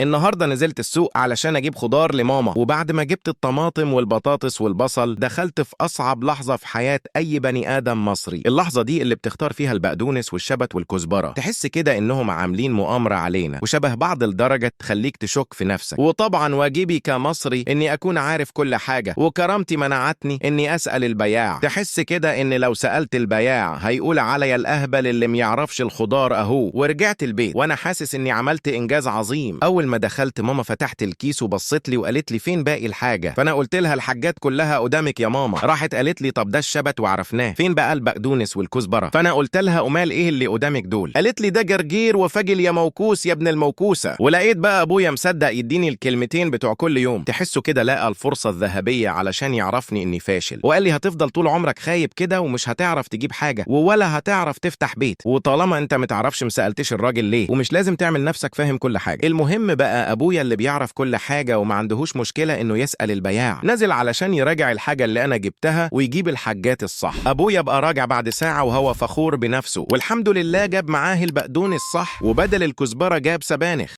النهارده نزلت السوق علشان اجيب خضار لماما، وبعد ما جبت الطماطم والبطاطس والبصل دخلت في اصعب لحظة في حياة اي بني ادم مصري. اللحظة دي اللي بتختار فيها البقدونس والشبت والكزبره، تحس كده انهم عاملين مؤامرة علينا وشبه بعض لدرجة تخليك تشك في نفسك. وطبعا واجبي كمصري اني اكون عارف كل حاجة، وكرامتي منعتني اني اسال البياع. تحس كده ان لو سالت البياع هيقول عليا الاهبل اللي ميعرفش الخضار اهو. ورجعت البيت وانا حاسس اني عملت انجاز عظيم. اول ما دخلت ماما فتحت الكيس وبصت لي وقالت لي فين باقي الحاجة، فانا قلت لها الحاجات كلها قدامك يا ماما. راحت قالت لي طب ده الشبت وعرفناه، فين بقى البقدونس والكزبره؟ فانا قلت لها امال ايه اللي قدامك دول؟ قالت لي ده جرجير وفجل يا موكوس يا ابن الموكوسه. ولقيت بقى ابويا مصدق يديني الكلمتين بتوع كل يوم. تحسه كده لقى الفرصة الذهبية علشان يعرفني اني فاشل، وقال لي هتفضل طول عمرك خايب كده ومش هتعرف تجيب حاجة ولا هتعرف تفتح بيت، وطالما انت متعرفش مسالتش الراجل ليه، ومش لازم تعمل نفسك فاهم كل حاجة. المهم بقى ابويا اللي بيعرف كل حاجة وما عندهوش مشكلة انه يسال البياع، نزل علشان يراجع الحاجة اللي انا جبتها ويجيب الحاجات الصح. ابويا بقى راجع بعد ساعة وهو فخور بنفسه، والحمد لله جاب معاه البقدونس الصح، وبدل الكزبره جاب سبانخ.